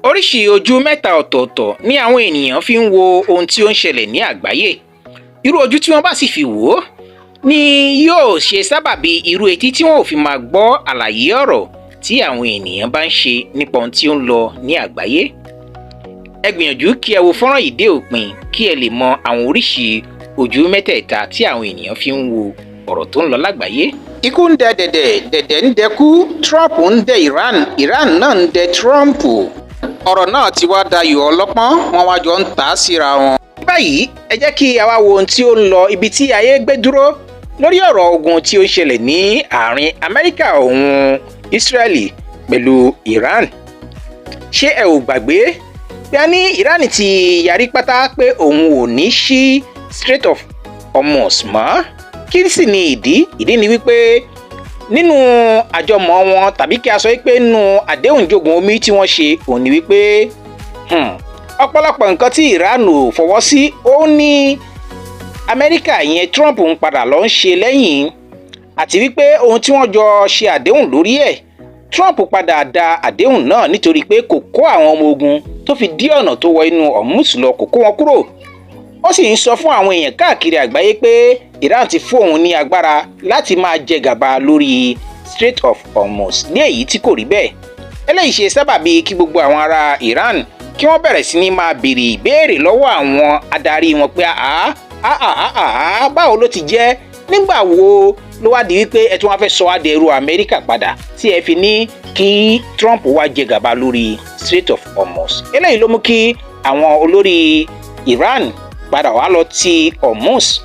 Oríṣìí ojú mẹ́ta ọ̀tọ̀ọ̀tọ̀ ni àwọn ènìyàn fi ń wo ohun tí ó ń ṣẹlẹ̀ ní àgbáyé. Irú ojú tí wọ́n bá sì fi wò ó ni yóò ṣe sábàbí irú etí tí wọn ò fi máa gbọ́ àlàyé ọ̀rọ̀ tí àwọn ènìyàn bá ń ṣe nípa ohun tí ó ń lọ ní àgbáyé. Ẹ gbìyànjú kí ẹ wo fọ́nrán yìí dé òpin kí ẹ lè mọ àwọn oríṣìí ojú mẹ́tẹ̀ẹ̀ta tí àwọn ènìyàn fi ń wo ọ̀rọ̀ tó ń lọ lágbàáyé. Ikú ń dẹ dẹ̀dẹ̀, dẹ̀dẹ̀ ń dẹkú. Trump ń dẹ Iran, Iran náà ń dẹ Trump. Ọ̀rọ̀ náà ti wá dayò ọlọ́pọ́n, wọ́n wá jọ ń tà á síra wọn. Báyìí, ẹ jẹ́ kí a wá wo ohun tí ó ń lọ, ibi tí ayé gbé dúró lórí ọ̀rọ̀ ogun tí ó ń ṣẹlẹ̀ ní àárín Amẹ́ríkà òun Israeli pẹ̀lú Iran. Ṣé ẹ ò gbàgbé bí a ní Iran ti yarí pátá pé òun ò ní ṣí Strait of Hormuz mọ́? Kí sì ni ìdí? Ìdí ni wípé nínú àjọmọ̀ wọn, tàbí kí a sọ pé nínú àdéhùn jogun omi tí wọ́n ṣe, òun ni wípé ọ̀pọ̀lọpọ̀ nǹkan tí Iran ò fọwọ́ sí, ó ní Amẹ́ríkà, ìyẹn Trump, ń padà lọ ń ṣe lẹ́yìn, àti wípé ohun tí wọ́n jọ ṣe àdéhùn lórí ẹ̀, Trump padà da àdéhùn náà nítorí pé kò kó àwọn ọmọ ogun tó fi dí ọ̀nà tó wọ inú Hormuz lọ, kò kó wọn kúrò. Ó sì ń sọ fún àwọn èèyàn káàkiri àgbáyé pé Iran ti fún òun ní agbára láti máa jẹ gàba lórí Strait of Hormuz, ní èyí tí kò rí bẹ́ẹ̀. Eléyìí ṣe sábàbí kí gbogbo àwọn ará Iran kí wọ́n bẹ̀rẹ̀ sí ní máa béèrè ìbéèrè lọ́wọ́ àwọn adarí wọn pé, àá àá àá, báwo ló ti jẹ́? Nígbà wo ló wá di wípé ẹ tún wá fẹ́ sọ wá di ẹrú Amẹ́ríkà padà tí ẹ fi ní kí Trump wá jẹ gàba lórí Strait of Hormuz? Eléyìí ló mú kí àwọn olórí Iran padà wá lọ ti Hormuz.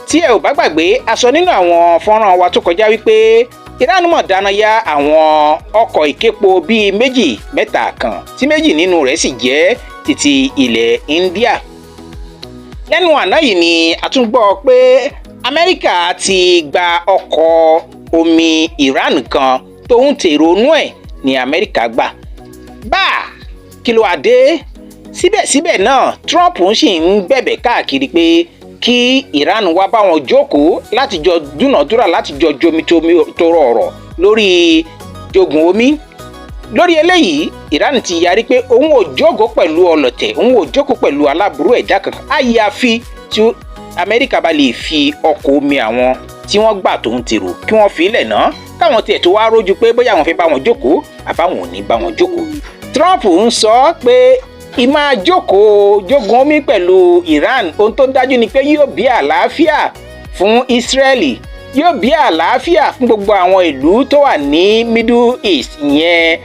Tí ẹ ò bá gbàgbé, a sọ nínú àwọn fọ́nrán wa tó kọjá wípé Iran mọ̀ dáná yá àwọn ọkọ̀ ìképo bíi méjì mẹ́ta kan, tí méjì nínú rẹ̀ sì jẹ́ títí ilẹ̀ India. Lẹ́nu àná yìí ni a tún gbọ́ pé Amẹ́ríkà ti gba ọkọ̀ omi Iran kan tó ń tèrò inú ẹ̀ ní Amẹ́ríkà gbà bá. Kí ló wá dé? Síbẹ̀síbẹ̀ náà, Trump sì ń bẹ̀bẹ̀ káàkiri pé kí Iran wá bá wọn jókòó láti jọ dúnàdúrà, láti jọ jomitoro ọ̀rọ̀ lórí jogun omi. Lórí eléyìí, Iran ti yarí pé òun ò jókòó pẹ̀lú ọlọ̀tẹ̀, òun ò jókòó pẹ̀lú aláburú ẹ̀dá kankan, àyàfi tí Amẹ́ríkà bá lè fi ọkọ̀ omi àwọn tí wọ́n gbà tó ń tèrò kí wọ́n fi ilẹ̀ náà, káwọn tiẹ̀ tó wá rójú pé bóyá àwọn fẹ́ bá wọn jókòó àbáwọn ò ní bá wọn jókòó. Trump ń sọ pé ìmáa jókòó jogun omi pẹ̀lú Iran, ohun tó dájú ni pé yóò bí àlàáfíà fún Israeli, yóò bí àlàáfíà fún gbogbo àwọn ìlú tó wà ní Middle East, ìyẹn